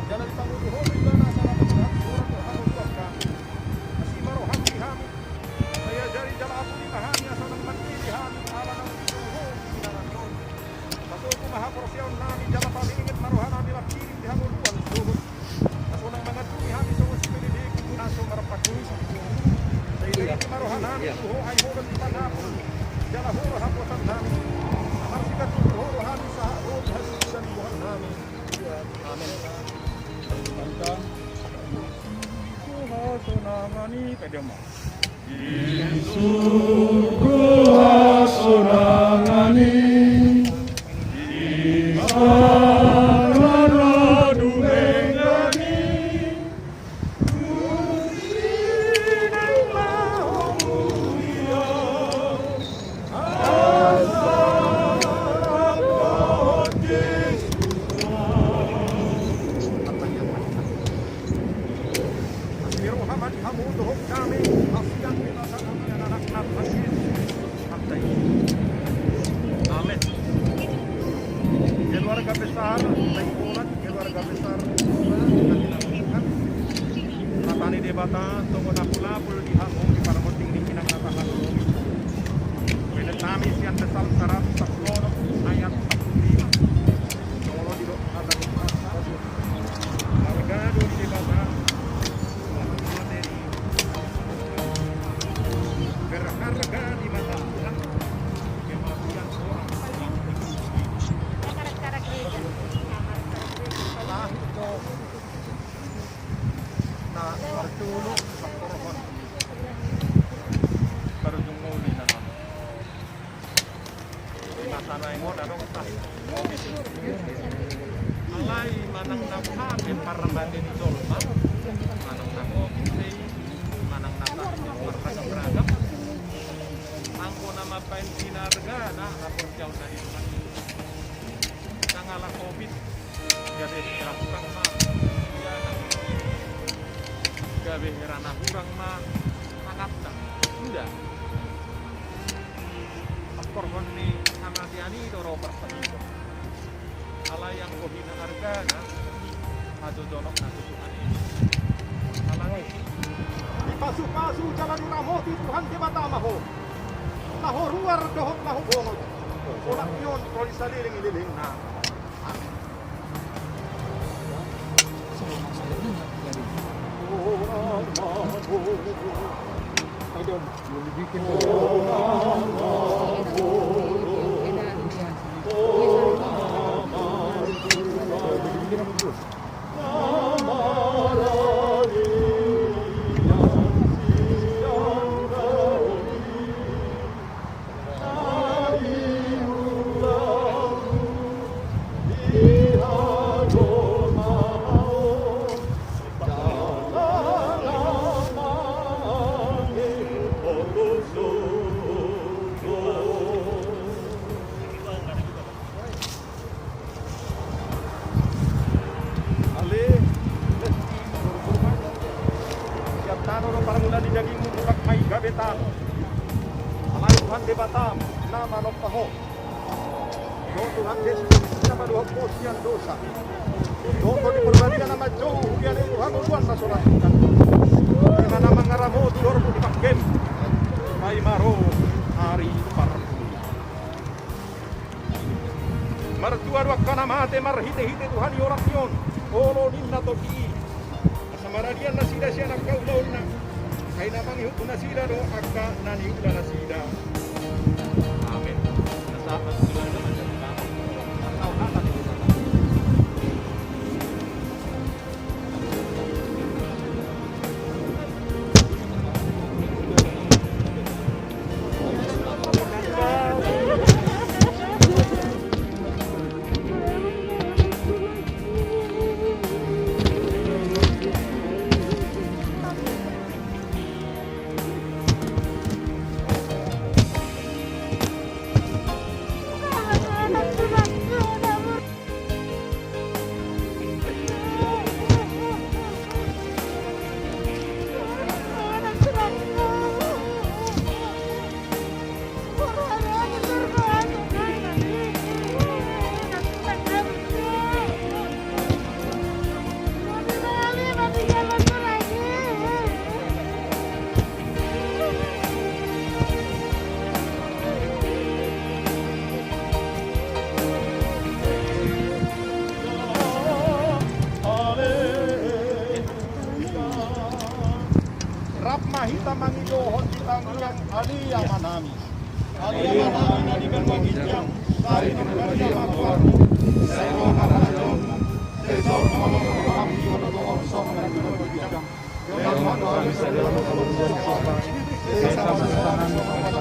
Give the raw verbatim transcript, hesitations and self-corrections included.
Jala dipanguduhon ibana asa dapot hami goran dohot hangoluan. Asi ma roham di hami, sai ajari jala apuli ma hami asa unang mandele hami ala naung didok Ho di inganan on. Patogu ma haporseaon nami jala pabenget ma roha nami lam hirim di hangoluan dohot asa unang mangandungi hami songon sipelebegu na so marpangkuri. Sai dilehon ma roha nami tu Ho, ai Ho do sipangapul jala Ho do haposan nami. Marsikatutur Ho do hami sahat ro di hasuhuton ni roha nami. Amen. Mantap. Hasonangan i, pede ma. Isuku hasonangan i, di sada na dumenggan i. Asi roha ma di hamu dohot hami, hasian di mata hami anakna Tuhan Jesus. Amen. Keluarga besar Nainggolan, keluarga besar Nainggolan, hata ni Debata songon apul-apul di hamu di parmonding ni inang na tahan. Bere nami sian Psalm saratus sampulu onom ayat sampulu lima. Jolo didok hata ni Debata. Arga do di Debata. Berharga di mata Tuhan kematian orang yang. Na martolu, martolu. Baru tunggu di dalam. Di masa na ingot adong tas. Alai manang na boha pe parmate ni jolma, manang na covid, manang na parragam-ragam. Anggo na mambahen pinarga na haporseaonna di Tuhan. Sangala covid, gabe hera hurang ma, ya, gabe hera na hurang ma, sangat na, sudah. Pastorhon ni hamatean i do ro parsahit. Alai anggo hina argana, hajojonokna tu Tuhan i. Alai dipasu-pasu jala diramoti Tuhan Debata ma ho. Na ho ruar dohot na ho bongot. Olat ni on ro di saleleng ni lelengna. Amen. Ale, sian tano do parmula ni dagingmu, mulak ma i gabe tano. Alai Tuhan Debatam na manompa ho. Dohot Tuhan Jesus na manuhop ho sian dosa. Dohot Tondi Porbadia na manjou huria na i tu hangoluan na so ra sungkun. Ima na mangaramoti horbo di pangkem. Paima ro ari parpudi. Martua do angka na mate marhite-hite tu hami olat ni on, olo ninna tondi i. Asa maradian nasida sian angka ulaonna, ai na mangihut tu nasida do angka na niula nasida. Amen. Asa, asa, asa, asa, asa, asa, asa, asa, asa, asa, Ale Amanami. Ale Amanami na di banua ginjang, sai dipatupa ma goarmu, sai ro harajaonmu, sai jalo ma lomo ni roham di banua tonga on songon na di banua ginjang. Bere ma on sadari on hangoluan ni siapari. Sesa ma siapari on